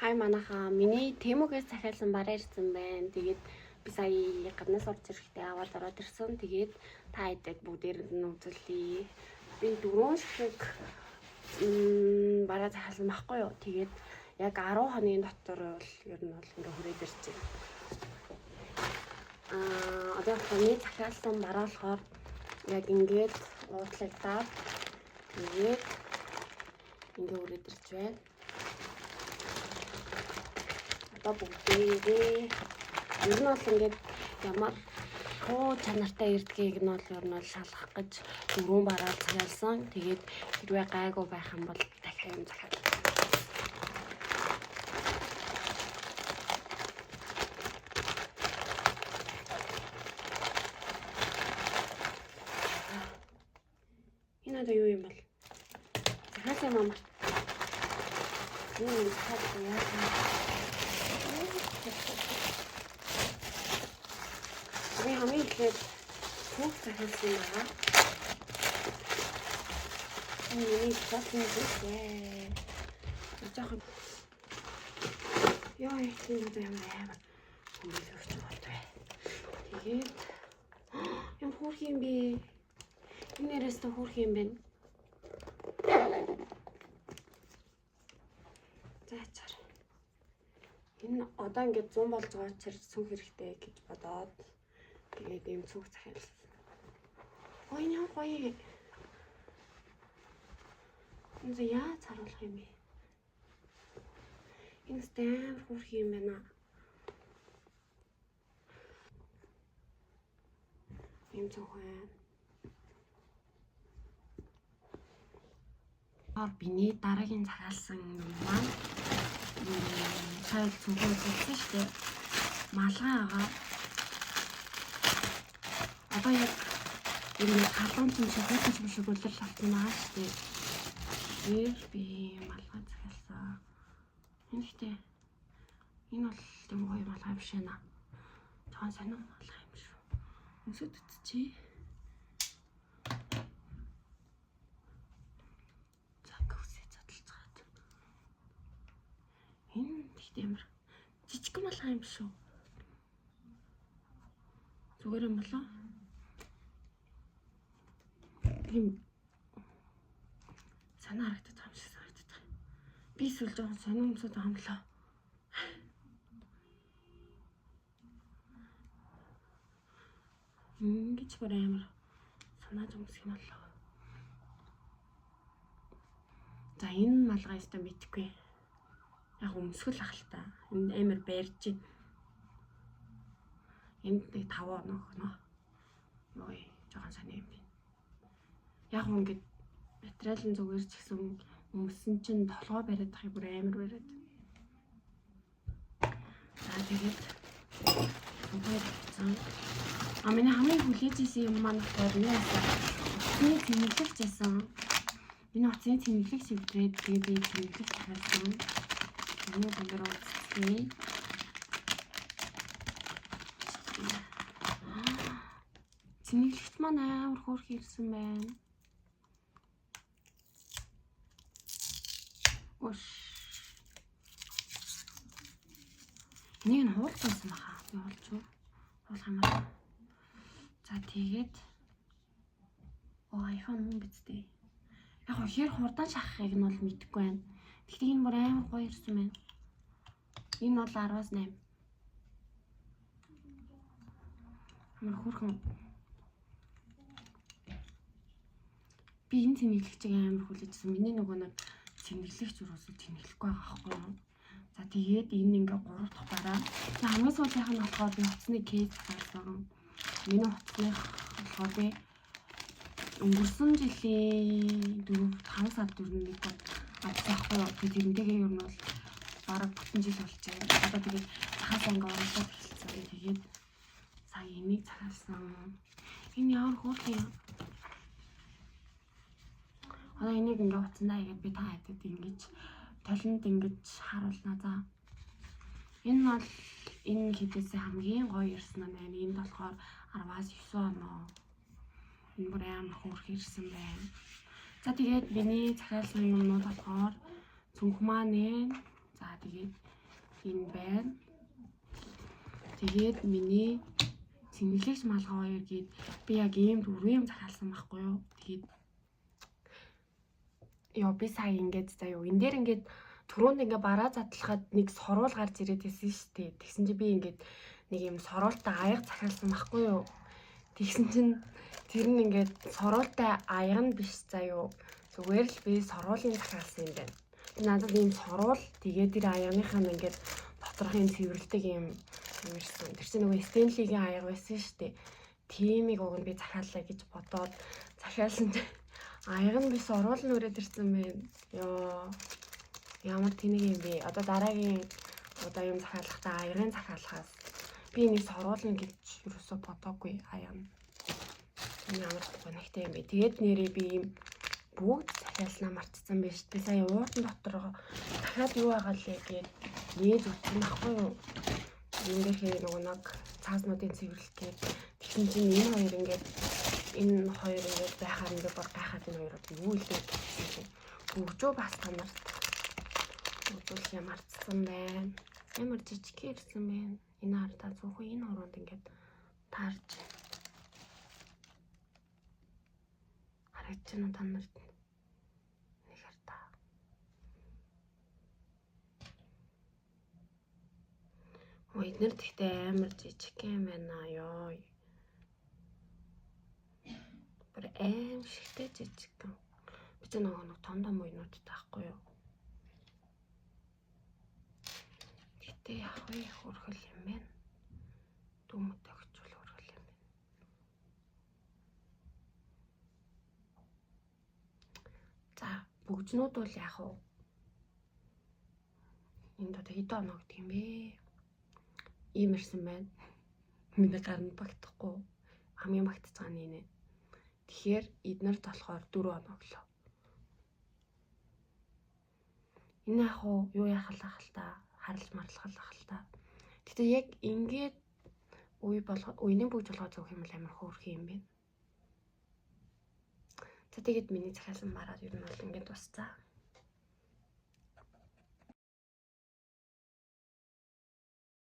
Хай манайхаа, миний Temu-гээс захиалсан бараа ирсэн байна. Тэгээд би сая гаднаас орж ирэхдээ аваад ороод ирсэн. Тэгээд та хэдэд бүгдээрэнд нь үзүүлье. Би дөрвөн ширхэг бараа захиалсан байхгүй юу? Тэгээд яг 10 хоногийн дотор бол ер нь бол ингээ хүрээд ирж байна. Одоо миний захиалсан бараа болохоор яг ингээд уудлагдаад тэгээд ингээ хүрээд ирж байна. Одоо бүгдээрээ ер нь бол ингээд ямар хуу чанартай ирдгийг нь бол ер нь бол шалгах гэж дөрвөн бараа захиалсан. Тэгээд хэрвээ гайгүй байх юм бол дахиад юм захиал. Энэ одоо юу юм бол? Захиалсан юм аа. Энэ захиалсан яа. Би хамгийн эхлээд түүх захиалсан байгаа. Энэ миний захиалсан түүх ээ. Жоохон яа, энэ одоо ямар амар хөрөж байгаа вэ? Тэгээд юм хөөрх юм бэ? Энэ нэрээс та хөөрх юм байна. За чар. Энэ одоо ингээд 100 болж байгаа учраас цүнх хэрэгтэй гэж бодоод тэгээд ийм цүнх захиалсан. Ой, энэ ямар гоё. Энэ яаж харуулах юм бэ? Энэ амар хөөрх юм байна. Ийм цүнх байна. Биний дараагийн захиалсан юм маань сая цүнхээ үзүүлсэн шүү дээ. Малгай байгаа. Одоо яг энэ халуун юм шиг хөтөн юм шиг үлрэл болсон байгаа шүү дээ. Тэгэхээр би малгай захиалсан. Энэ гэхдээ энэ бол тийм гоё малгай биш ээ. Жохон сонин малгай юм шүү. Өмсөд үзчихье. За үсээ задлцгаад. Энэ гэхдээ ямар жижиг малгай юм шүү. Зүгээр юм болоо. Тийм санаа харагдаж байгаа юм шиг санагдаж байгаа. Би эсвэл жоохон сонин өмсөд байгаа юм лөө. Ингэж бүр амар санааж өмсөх юм болоо. За энэ малгай өстой мэдхгүй. Яг өмсгөл ах л та. Энэ амар барьж. Энд нэг 5 оноо өгнө. Йой, жоохон сони юм байна. Яг ингээд материалын зүгээр ч гэсэн өмсөн чинь толгой бариад ахыг бүр амар бариад. За тэгээд хоёр авсан. А миний хамгийн хүлээж исэн юм маань болохоор юу вэ? Утасны цэнэглэгч байсан. Миний утасны цэнэглэгч эвдрээд тэгээд би цэнэглэгч захиалсан. Энэ бүгдээр үзье. Цэнэглэгч маань амар хөөрхөн ирсэн байна. Ош. Энийг нь хуулсан баха. Би хуулж уу? Хуулах юм аа. За тэгээд оо iPhone мөн биз дээ. Яг хөө хэр хурдан шахахыг нь бол мэдэхгүй байна. Гэхдээ энэ бүр амар гоё ирсэн байна. Энэ бол 10-аас 8. Амар хөөрхөн. Би энэ цэнэглэгчийг амар хүлээжсэн. Миний нөгөө нэг цэнэглэгч юусоо цэнэглэхгүй байгаа байхгүй юу? За тэгээд энэ ингээ 3 дахь бараа. За хамгийн сүүлийнх нь болохоор би утасны кейс захиалсан. Миний утасных болохоор би өнгөрсөн жилийн 4 5 сард 41 авсан байхгүй юу? Би тэрнтэйгээ ер нь бол бараг бүтэн жил болж байна. Одоо тэгээд захиалсан ингээ оруулаад эхэлсэн. Тэгээд сая энийг захиалсан. Энэ ямар хөөрхөн юм. Одоо энийг ингээ утсандаа хийгээд би та хэдэд ингэж толинд ингэж харуулна. За. Энэ бол энэ хэдээс хамгийн гоё ирсэн нь байна. Энд болохоор 10-аас 9 оноо. Энэ бүр амар хөөрхөн ирсэн байна. За тэгээд миний захиалсан юмнууд болохоор цүнх маань ээ. За Тэгээд энэ байна. Тэгээд миний цэнэглэгч малгай хоёр гээд би яг ийм дөрвөн юм захиалсан байхгүй юу. Тэгээд ёо, би сая ингээд заяа энэ дээр ингээд түрүүнд ингээ бараа задлахад нэг соруул гарч ирээд байсан шүү дээ. Тэгсэн чинь би ингээд нэг юм соруултай аяга захиалсан байхгүй юу. Тэгсэн чинь тэр нь ингээд соруултай аяга нь биш заяа. Зүгээр л би соруулын захиалсан юм байна. Надад ийм соруул, тэгээд тэр аягныхаа нь ингээд доторх юм цэвэрлдэг юм юм ирсэн. Тэр чинь нөгөө Stanley-гийн аяга байсан шүү дээ. Тимийг уг нь би захиалаа гэж бодоод захиалсан чинь аяга нь биш, соруул нь өрөөд ирсэн байна. Йоо. Ямар тэнэг юм бэ? Одоо дараагийн удаа юм захиалахдаа аягийн захиалахаас би энийг соруулна гэж юусоо бодоогүй, аяга нь. Энэ ямар гонхтой юм бэ? Тэгээд нэрээ би ийм бүгд захиалснаа мартсан байж. Би сая уутан дотор дахиад юу байгаа лээ гээд нээж үзсэн байхгүй юу? Энэ дээр нөгөө нэг цааснуудын цэвэрлэх гээд тэгсэн чинь энэ хоёр ингээд, энэ хоёр ингээд байхаар ингээд бүр гайхаад, энэ хоёр одоо юу илээ гэсэн чинь бөгжөө бас та нарт үзүүлэх мартсан байна. Ямар жижиг ирсэн байна. Энэ хардаа зөвхөн энэ хуруунд ингээд таарч харагдаж байна та нарт. Нэг хардаа. Ой, эднэр тэгтээ амар жижиг юм байна ёо. Бүр аим шигтэй жижиг. Би ч нөгөө нэг том том уйнуудтай байхгүй юу. Гэтэ яг вэ, хөрхөл юм байна. Дүүмөд өгчүүл хөрхөл юм байна. За, бөгжнүүд бол яг уу энд одоо хэдэн оноо гэдэг юм бэ? Ийм ирсэн байна. Миний гаранд багтахгүй. Хамгийн багтж байгаа нь энэ. Тэгэхээр эднэрт болохоор 4 оноо өглөө. Энэ яг уу юу яхал ах л та, харалж марлах ах л та. Гэтэ яг ингээд үе болго үений бүгж болгоо зөөх юм бол амар хөөрхөн юм байна. За, тэгээд миний захиалсан бараад ер нь бол ингээд дуусцаа.